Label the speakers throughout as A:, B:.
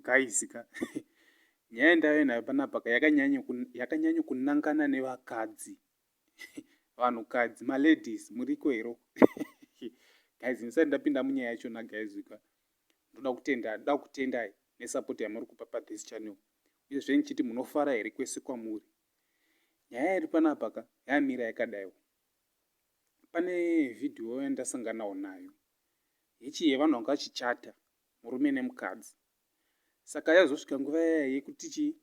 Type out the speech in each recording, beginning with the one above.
A: Guys ka, nyaya yandauya nayo panapa ka yakanyanya kunangana nevakadzi, vanhukadzi, maladies muriko here? Guys, ndisati ndapinda munyaya yachona guys ka, ndoda kutenda, ndoda kutendai nesupport yamuri kupa pathis channel, uyezve ndichiti munofara here kwese kwamuri. Nyaya iri panapa ka yamira yakadaiwo. Pane vhidhiyo yandasanganawo nayo yechi yevanhu vanga vachichata, murume nemukadzi. Saka yazosvika nguva yaya yekuti chi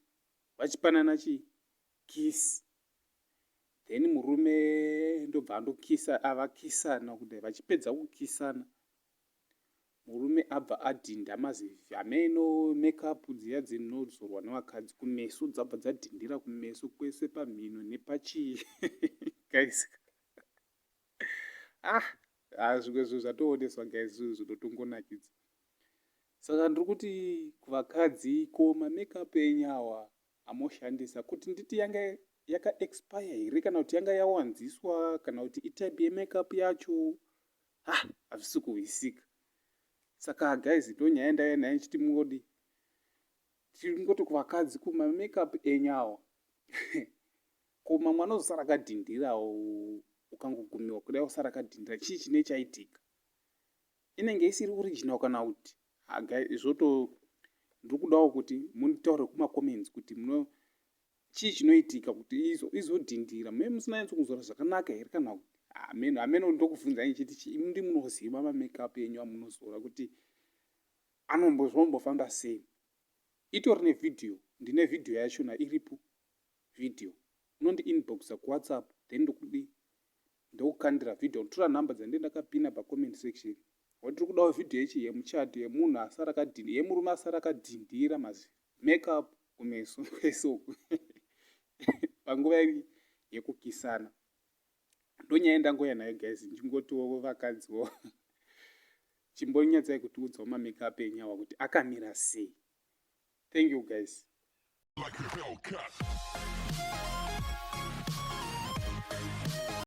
A: vachipanana chi kiss, then murume ndobva andokisa, avakisana kudai. Vachipedza kukisana, murume abva adhinda mazivi hameno makeup dziya dzinozorwa nevakadzi kumeso, dzabva dzadhindira kumeso kwese, pamhino nepachii. Guys, ah ah, zvimwe zvinhu zvatooneswa guys, zvinhu zvinotongonakidza. Saka ndiri kuti kuvakadzi, ko mamakeup enyu awa amoshandisa, kuti nditi yanga yakaexpire here, kana kuti yanga yawanziswa, kana kuti itype yemakeup yacho? Ha, hazvisi kuhwisika. Saka guys, ndo nyaya ndauya nayo ndichiti mungodi tingoti kuvakadzi, kumamakeup enyu awa, ko mamwe anozosara akadhindirawo, ukangogumiwa kudai usara akadhindira, chii chine chaitika? Inenge isiri original kana kuti? Zvoto ndiri kudawo kuti munditaure kumacomments kuti muno chii chinoitika kuti izodhindira. Mune musina nyatso kuzora zvakanaka here, kana kuti hameno? Hameno, ndokubvunzai ndichiti chii, ndi munoziva mamakeup enyu amunozora kuti anombozvombofamba sei? Itori nevhidhiyo, ndine vhidhiyo yachona iripo. Vhidhiyo unondi inboxa kuWhatsApp, then ndokudi ndokukandira vhidhiyo. Tora nhamba dzandee ndakapina pacomment section. Watiri kudawo vhidhiyo yechi yemuchato yemunhu asara akadhindira, yemurume asara akadhindira mazi makeup kumeso kwese uku panguva yekukisana. Ndonyaya ndangoya nayo guys, ndichingotiwo vakadziwo chimbonyatsai kutiudzawo mamakeup enyu awa kuti akamira sei. Thank you guys.
B: Like a Hellcat.